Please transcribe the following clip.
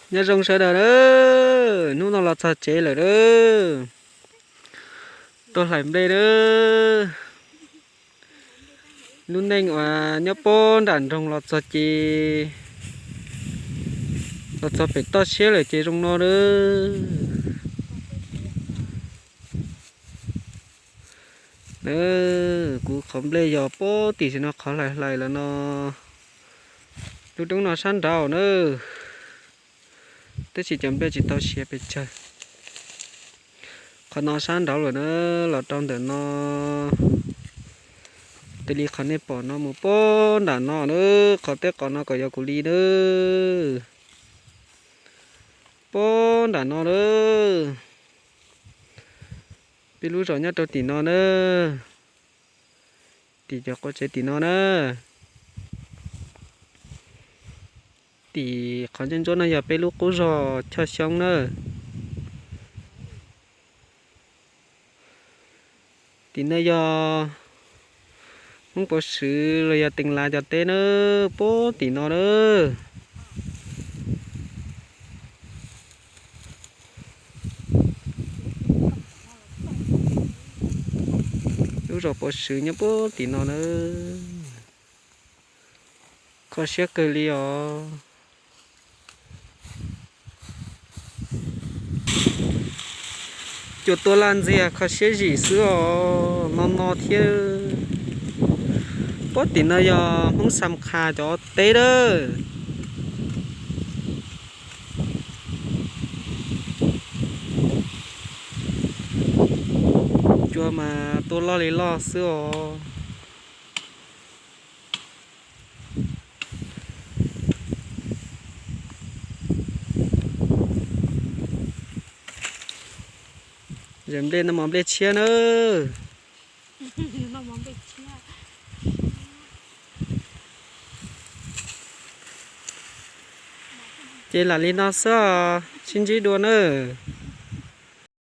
Nyob zoo sawv daws na, hnub no los txog tsev lawm na, tuaj hlais nplej na. Lub neej uas nyob puag nram nroog los txog ces, los txog pem toj siab lawm ces zoo no na. Na, kuv qhov nplej yog puag tim no, qhov hlais hlais los no, lub roob no sab nraud na. Tab sis cov nplej tsis tau siav pes tsawg. Qhov no sab nraud lawm na, los rau ntawm no, raws li qhov nej pom no mus puag nram no na, qhov teb qhov no kom yog kuv li na. Puag nram no na, peb lub zos nyob rau tim no na, tim cov qua tsev tim no na. Tim qhov ntsuab ntsuab no yog peb lub qub zos Choj Xyoob na. Tim no yog Hmoob Pov Swv los yog Tees Las cov teb na, puag tim no na. Lub zos Pov Swv nyob puag tim no na. Kho siab kawg li os. Cua tuaj laj ntxiag, kho siab zim xwb os, no no thiab. Puag tim no yog Hmoob Xam Qha cov teb lawm. Cua mas tuaj loj li loj xwb os. Zeem nplej no mov nplej tshiab na. Ces lam li no xwb os, sib ntsib dua nawb.